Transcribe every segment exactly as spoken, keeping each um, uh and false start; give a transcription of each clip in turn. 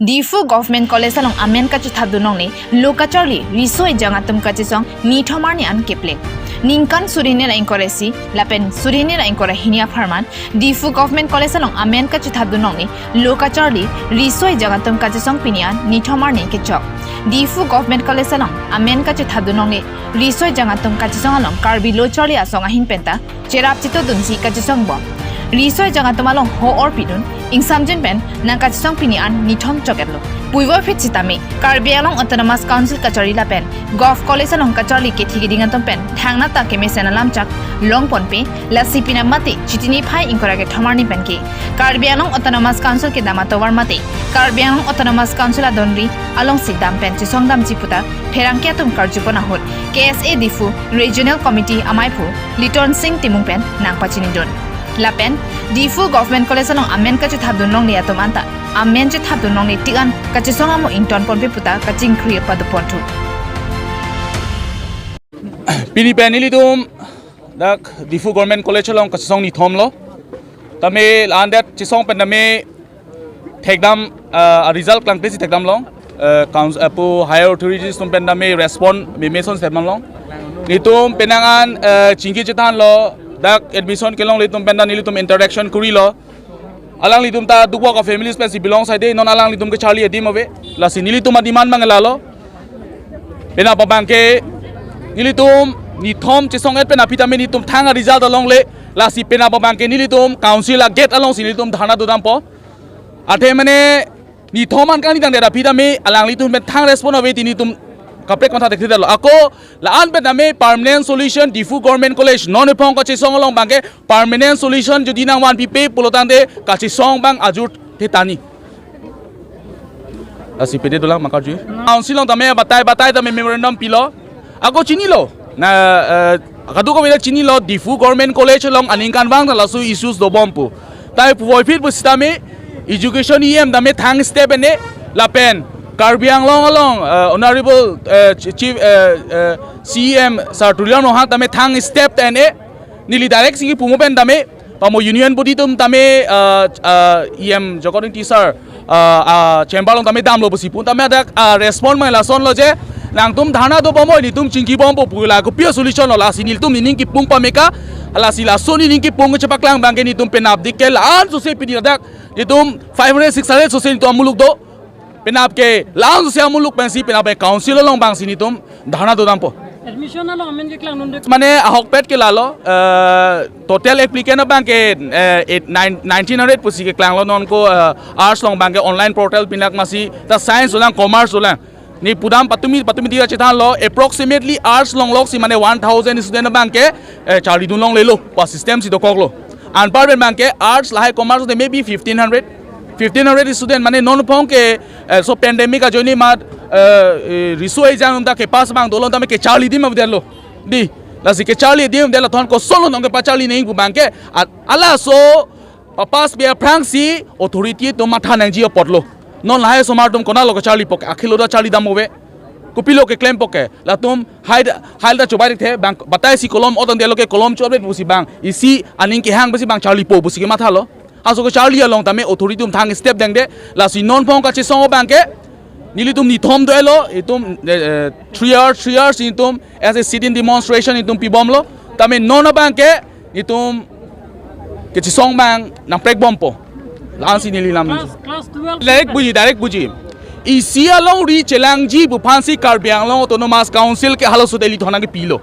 Diphu Government College along amen kachethapdun longle lo kacharli riso ejang atum kachesong nithom arni an kepleng. Ningkan suri hini ra ingkoi ra isi lapen suri hini ra ingkoi ra hini apharman Diphu Government College along amen kachethapdun longle lo kacharli riso ejang atum kachesong pini an nithom arni kechok. Diphu Government College along amen kachethapdun longle riso ejang atum kachesong along Karbi Lo Charli Asong ahin penta cherap chetodunsi kachesong bom. Riso ejang atum along ho-or pidun ingsamjin pen nang kachesong pini an nithom chok-etlo. Puvoiphit sitame Karbi Anglong Autonomous Council kacharli lapen Govt College along kacharli kethi keding atum pen thangnat ta kemesen alam chak longponpe, lasi penap mate Chiti niphai ingkoi ra kethom arni penke Karbi Anglong Autonomous Council kedam atovar mate Karbi Anglong Autonomous Council adonri alongsi dam pen chesong damji puta pherangke atum karjupon ahut K S A Diphu Regional Committee amaiphu Liton Sing Timung pen nangpachinidun. Lapen Diphu Government College along amen kachethapdun longle atum anta amen chethapdun longle tik an kachesong amo ingtonponpe puta kachingkri padoponthu. Pini pen nelitum dak Diphu Government College along kachesong nithomlo. Tame la-an det chesong pen tame thekdam, ah, result klangkle si thekdam long. Eh, council, eh, pu higher authorities atum pen tame respond meme ason thekdam long. Nelitum penang an, eh, chingki chethanlo, dak admission kelongle atum pen ta nelitum interaction korilo. Alanglitum ta dukwa ka families pensi belong side, non alanglitum kacharli adim ave. Lasi nelitum ademand abang lalo. Penap abangke nelitum nithom chesong-et pen aphi tame nelitum thang a-result alongle. Lasi penap abangke nelitum council a-gate alongsi nelitum dharna dodampo. Athe mane nithom an kangni tangdet aphi tame alanglitum pen thang respond ave ti nelitum kaprek matha thekthedetlo. Ako la-an pen tame permanent solution Diphu Government College non ephong kachesong along abangke permanent solution jodi nangvanpipe pulotangte kachesong abang ajut thetani. Lasi pede dolang makarju. Council along tame batai batai tame memorandum pilo. Ako chinilo. Na, eh, kadokave ta chinilo, Diphu Government College along aningkanvang ta laso issues dobom pu. Tai puvoiphit pusitame education E M tame thang step ene lapen Karbi Anglong along, eh, Honorable, eh, Chi-, Chief, eh, eh, C E M Sir Tuliram Ronghang tame thang step ta ene neli direct singki pumo pen tame pamo union body atum tame, ah, ah, E M Jokot Ingti sir, ah, ah, chamber along tame damlo pusi pu tame adak, ah, respond abang lasonlo je nangtum dharna dobom oi, nelitum chingkibompo pu, la kopi a-solution lo, lasi nelitum nening kipung pameka. Lasi laso nening kipung chepaklang abangke nelitum penapdik ke la-an sose pini adak nelitum five hundred six hundred sose nelitum amuluk do. Penap ke la-an sose amuluk pensi penap ke council along abangsi nelitum dharna dodampo. Admission along amen keklangdunde. Mane ahokpet ke lalo, eh, total applicant abangke, eh, eight, nine, nineteen hundred pusi keklanglo, non ko, eh, arts along abangke online portal pinak masi ta science dolang, commerce dolang. Neli pudam patumi, patumi tiga chethanlo, approximately arts along loksi mane one thousand student abangke, eh, charlidun longlelo, pu system si dokoklo. Anpar pen abangke arts lahai commerce te maybe fifteen hundred, fifteen hundred student mane non ephong ke, eh, so pandemic ajoine mat, eh, eh, riso ejang atum ta kepass abang dolo tame kecharli adim avedetlo. Dei, lasi kecharli adim avedetlo, thon kosonlo nong kepacharli nangji pu abangke, a-, alaso papass pi aphrangsi authority atum matha nangji apotlo. Non lahai osomar atum konatlo kecharlipo ke, akhilo ta charlidam ave. Kopilo keklempo ke, latum hai da, hai ta chobai thekthe, bang batai si kolom otang delo ke kolom chobet pusi bang isi aning kehang pusi bang charlipo pusi kemathalo. Halaso kecharli along tame authority atum thang step dengde, lasi non ephong kachesong abangke nelitum nithom do-etlo, itum, eh, eh, three hours, three hours itum as a sit-in demonstration itum pibomlo, tame non abangke itum kechesong abang nangprekbompo. La-ansi neli lam. Class, class twelve. Direct buji, direct buji. Isi alongri chelangji pu aphansi Karbi Anglong Autonomous Council ke halaso Delhi thona kepilo.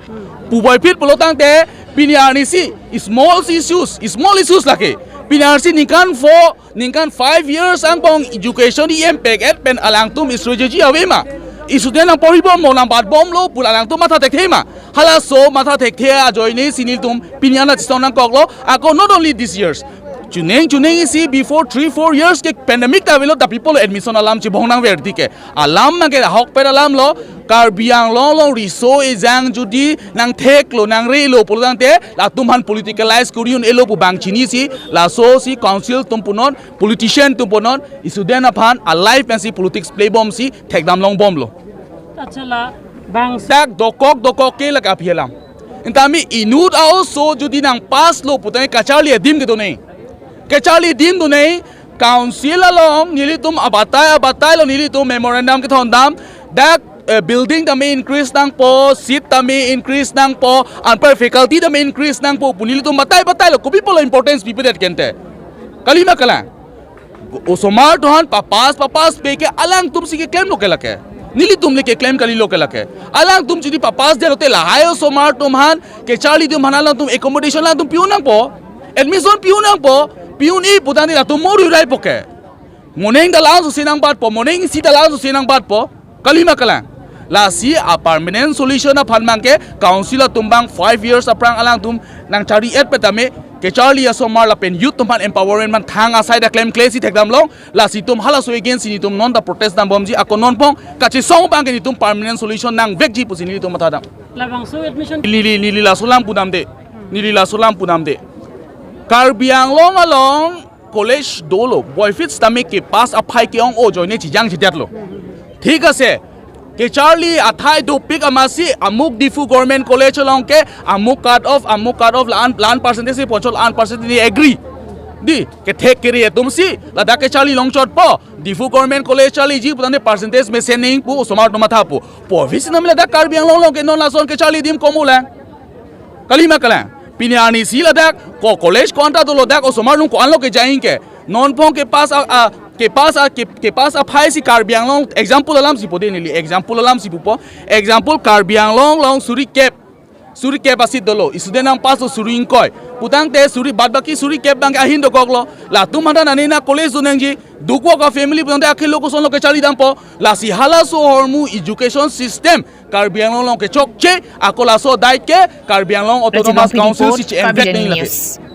Puvoiphit pulotangte pini arnisi small issues, small issues lake. Pini arnisi ningkan four, ningkan five years angbong education E M pek-et pen alangtum strategy ave ma? Student nangporhibomlo, nangbatbomlo pu alangtum matha thekthe ma? Halaso matha thekthe ajoinesi nelitum pini an kachesong nangkoklo. Ako not only this years, chuning chuning isi before three four years ke pandemic ta avelo, the people admission alam chibong nangver dike. Alam abangke ahokpet alamlo, Karbi Anglong along riso ejang jodi nangtheklo nangrelo pulotangte latum aphan politicalize kori un-elo pu bang chinisi, lasosi council atum punon, politician atum punon, student aphan a-life pensi politics play bomsi thekdam longbomlo. Achala, bang dak dokok dokok ke lake aphi alam. Intame inut a-oso jodi nangpasslo putangte kacharli adim kedo nangji. Kacharli adim do nangji, Council along nelitum abatai abatai lo nelitum memorandum kethondam, dak eh, building tame increase nangpo, seat tame increase nangpo, anpar faculty tame increase nangpo pu nelitum batai batai lo, kopi pulo importance pipedet kente. Kalima kalang. Osomar atum aphan papass papass pe ke alangtum si keklemlo ke lake. Nelitum le keklem kalilo ke lake. Alangtum chini papass detlote lahai osomar atum aphan kecharli atum aphan alangtum accommodation alangtum pi-un nangpo. Admission pi-un nangpo. Pi-un-e putangte latum mori raipo ke. Moning dalang susi nangbatpo, moning isi dalang susi nangbatpo. Kalima kalang. Lasi a-permanent solution aphan abang ke council atum abang five years aphrang alangtum nangchari-et petame kecharli asomar lapen youth atum aphan empowerment aphan thang asai ta klemkle si thekdam long. Lasi itum halaso against si nelitum non ta protest dambomji, ako non pong kachesong abang ke nelitum permanent solution nangvekji pusi nelitum mathadam. Labangso admission. Neli, neli laso alam pudamde. Neli laso alam pudamde. Karbi Anglong along college dolo, boifield tame kepass aphai ke-ong ajoine chijang chidetlo. Thik ase. Kecharli athai dopik amatsi amuk Diphu Government College along ke amuk cut off, amuk cut off la-an, la-an percentage si ponchot la-an percentage ne agree. Dei, kethek kere atum si ladak kecharli longchotpo. Diphu Government College charliji putangte percentage mesen nangji pu osomar atum mathapo. Pu office nam ladak Karbi Anglong along ke non lason kecharli adim komo lang. Kalima kalang. Pini arni si ladak ko college ko-an ta dolo, dak osomar atum ko-an lo kejai ke. Non pong kepass a, a, kepass a, ke, kepass aphai si Karbi Anglong example alam si pode neli, example alam si pupo. Example Karbi Anglong along suri kep. Suri kep a-seat dolo. Student nangpass lo suri ingkoi. Putangte suri bad baki suri kep abang ahin dokoklo. Latum aphan ta nane na college do nangji. Dukok a-family putangte akhei lo koson lo kecharli dampo. Lasi halaso ahormu education system Karbi Anglong along kechokche, ako laso adai ke Karbi Anglong Autonomous Council si che-envek nangji lapen.